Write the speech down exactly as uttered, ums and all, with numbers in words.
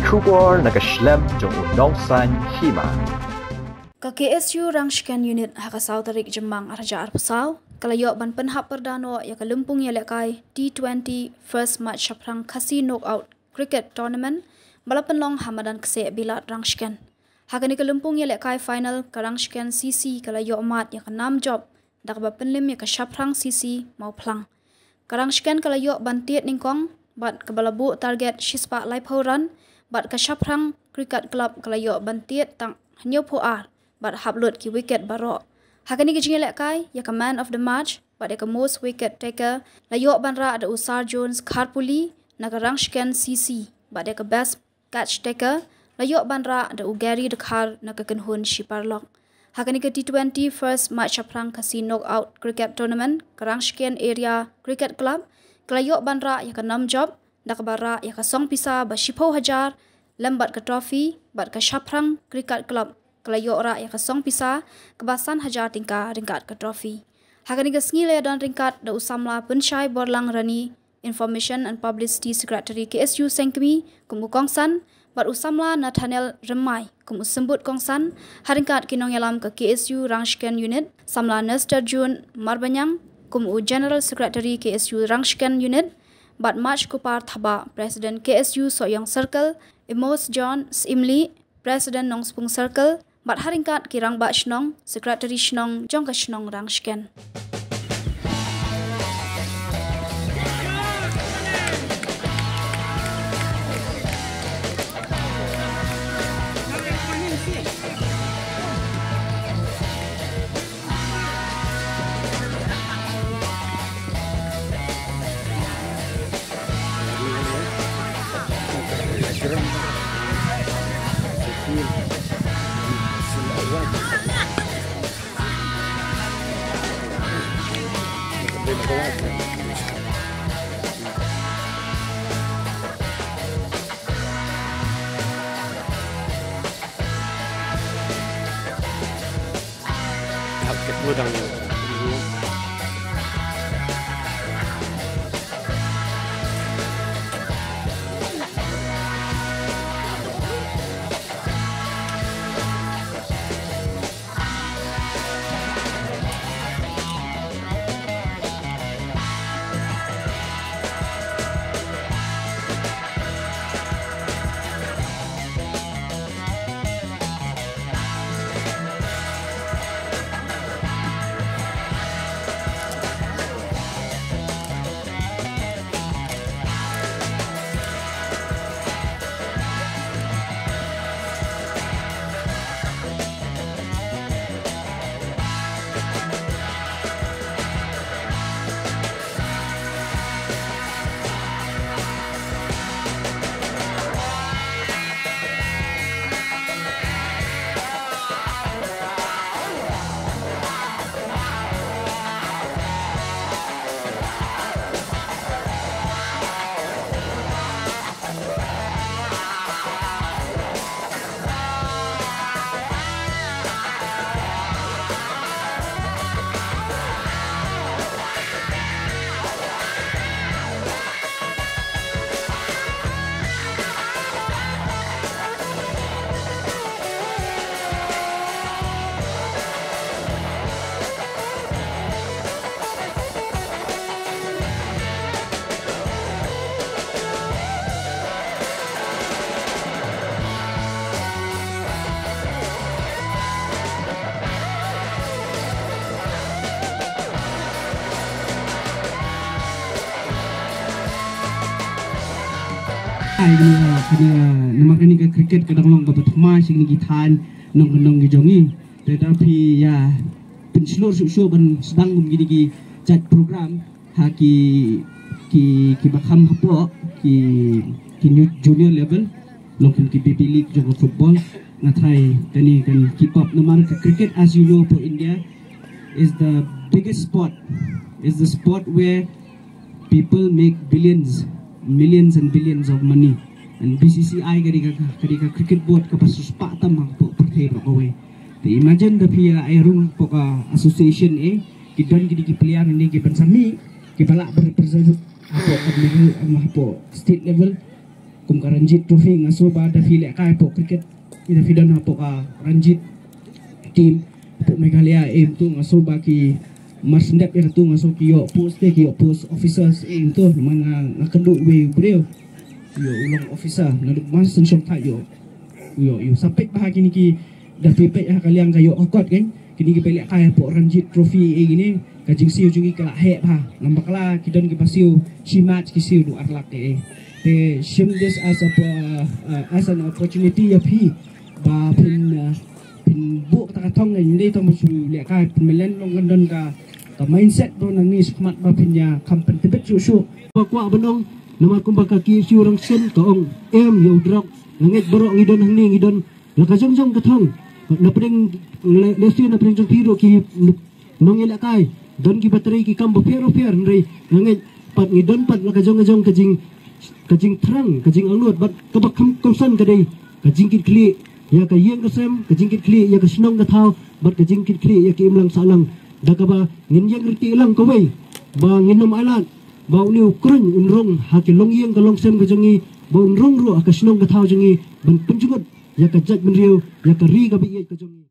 Khubor na ka shlem jong u nongsan hima. Ka K S U Rangshken Unit ha ka saw tarik Jymmang arhajar arphew saw ka la ïoh ban pynhap pyrda noh ïa ka lympung ïalehkai T twenty First Match Shaphrang Khasi Knockout Cricket Tournament ba la pynlong ha madan kseh Bilat Rangshken. Ha kane ka lympung ïalehkai final ka Rangshken C C ka la ïoh mad ïa ka nam jop da kaba pynlem ïa ka Shaphrang C C Mawphlang. Ka Rangshken ka la ïoh ban tied nyngkong bad kaba la buh target shispah laiphew run bad ka Shaphrang Cricket Club ka la ïoh ban tied tang hynñiewphew ar bad hap lut ki wicket baroh. Ha kane ka jingïalehkai ïa ka Man of the Match bad ïa ka Most Wicket Taker la ïoh ban rah da u Sar Jones Kharpuli na ka Rangshken C C bad ïa ka Best Catch Taker la ïoh ban rah da u Gary Dkhar na ka kynhun Shiparlok. Ha kane ka T twenty First Match Shaphrang Khasi Knockout Cricket Tournament ka Rangshken Area Cricket Club ka la ïoh ban rah ïa ka nam jop da kaba rah ïa ka song pisa ba shiphew hajar lem bad ka trophy bad ka Shaphrang Cricket Club ka la ïoh rah ïa ka song pisa kaba san hajar tyngka ryngkat ka trophy. Ha kane ka sngi la ïadon ryngkat da u samla Pynshai Borlang Rani, Information and Publicity Secretary K S U Sengkmie kum u kongsan bad u samla Nathaniel Rymmai kum u symbud kongsan ha ryngkat ki nongïalam ka K S U Rangshken Unit, samla Nurse June Marbaniang kum u General Secretary K S U Rangshken Unit bad Maj Kupar Thabah, President K S U Sohiong Circle, Emos John Syiemlieh, President Nongspung Circle bad ha ryngkat ki rangbah shnong, Secretary shnong jong ka shnong Rangshken. Ai, kane ka, kane ka, namar kane ka cricket ka dang long kaba thma sha kine ki thaiñ nongkyndong ki jong ngi. Te lada phi ïa pynshlur shuh shuh ban sdang kum kine ki jait program ha ki, ki, kiba kham hapoh ki, ki new junior level, long kum ki baby league jong ka football. Nga tharai kane kan keep up namar ka cricket, as you know, for India is the biggest sport, is the sport where people make billions, millions and billions of money. And B C C I ka dei ka, ka dei ka cricket board kaba shu spah tam hapoh pyrthei baroh kawei. Te imagine da phi ïa ai rung hapoh ka association, eh, ki don kine ki player ne ki ban sa mih, kiba lah ban represent hapoh ka level, hapoh state level. kum ka Ranji Trophy, nga sngew ba da phi lehkai hapoh cricket, da phi don hapoh ka Ranji team hapoh Meghalaya, em, to nga sngew ba ki mar sendep ïa katu, nga sngew ki ïoh post te, ki ïoh post officers, em, to man nga, nga kynduh wei u briew ïoh u long officer naduh Marsden Shongthait, ïoh ïoh ïoh sa peit bha kine ki, da phi peit ha ka liang ka ïoh ka kot kan, kine ki peit lehkai hapoh Ranji Trophy, eh, kine ka jingsiew jong ki ka la heh bha. Namar ba ki don kiba siew shi match ki siew du ar lak, eh. Te shim this as a po- uh, as an opportunity ïa phi ba phin, uh, phin buh kata ka thong, eh, ym dei tang ba shu lehkai, phin mlien long, kan don ka, ka mindset ba nangne shakhmat ba phin ïa kham pyntbit shuh shuh. Ba kwah ban ong, namar kumba ka K S U Rangsen ka ong, em ïa u drok. Nga ngeit baroh ngi don hangne ngi don la ka jong jong ka thong. Na pdeng le- lehse na pdeng jong phi ruh ki nongïalehkai don kiba trei ki kam bapher bapher, hynrei nga ngeit pat ngi don pat la ka jong ka jong ka jing, ka jingthrang, ka jingangnud, bad kaba kham kongsan ka dei ka jingkitkhlieh ïa ka ïing ka sem, ka jingkitkhlieh ïa ka shnong ka thaw, bad ka jingkitkhlieh ïa ka imlang sahlang. Da kaba ngin ïeng riti lang kawei ba ngin ym ailad ba une u kren un rung ha ki longïing ka longsem ka jong ngi, ba un rung ruh ha ka shnong ka thaw jong ngi, ban pynjngut ïa ka jaitbynriew, ïa ka ri kaba ïeit ka jong ngi.